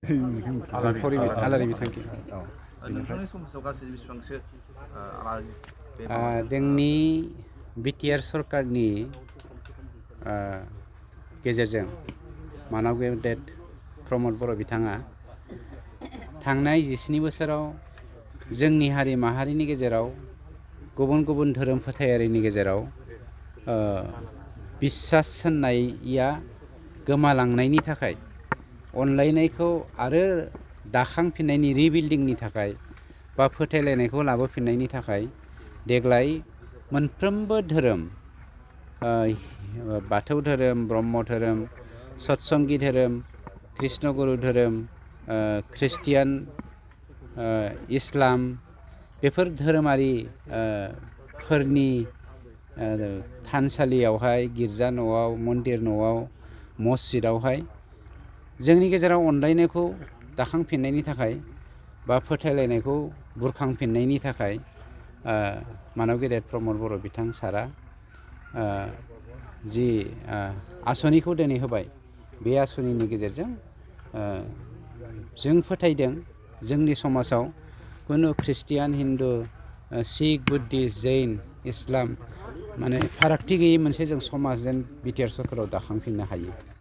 आलारि बिथांखि नोंथांनि समाजाव गासै बेसेबांसो जोंनि बिटिआर सरकारनि गेजेरजों मानव गेदेर प्रमद बर' बिथाङा थांनाय 17 बोसोराव जोंनि हारि माहारिनि गेजेराव गुबुन गुबुन धोरोम फोथायारिनि गेजेराव बिसास होननाया गोमालांनायनि थाखाय अनलायनायखौ आरो दाखांफिननायनि रिबिल्डिंनि थाखाय बा फोथायलायनायखौ लाबोफिननायनि थाखाय देग्लाय मोनफ्रोमबो धोरोम बाथौ धोरोम ब्रह्म धोरोम सतसंगी धोरोम कृष्णगुरु धोरोम ख्रिस्टियान इस्लाम बेफोर धोरोमारि फोरनि थानसालियावहाय गिर्जा न'आव मन्दिर न'आव मस्जिदावहाय जोंनि गेजेराव अनलायनायखौ दाखांफिननायनि थाखाय बा फोथायलायनायखौ बुरखांफिननायनि थाखाय मानव गेदेर प्रमद बर' बिथां सारा जि आस'निखौ दिनै होबाय बे आस'निनि गेजेरजों जों फोथायदों जोंनि समाजाव कुनु ख्रिस्टियान हिन्दु सिख बुद्धिस्ट जैन इस्लाम माने फारागथि गैयै मोनसे जों समाज जेन बिटिआर सरकाराव दाखांफिननो हायो।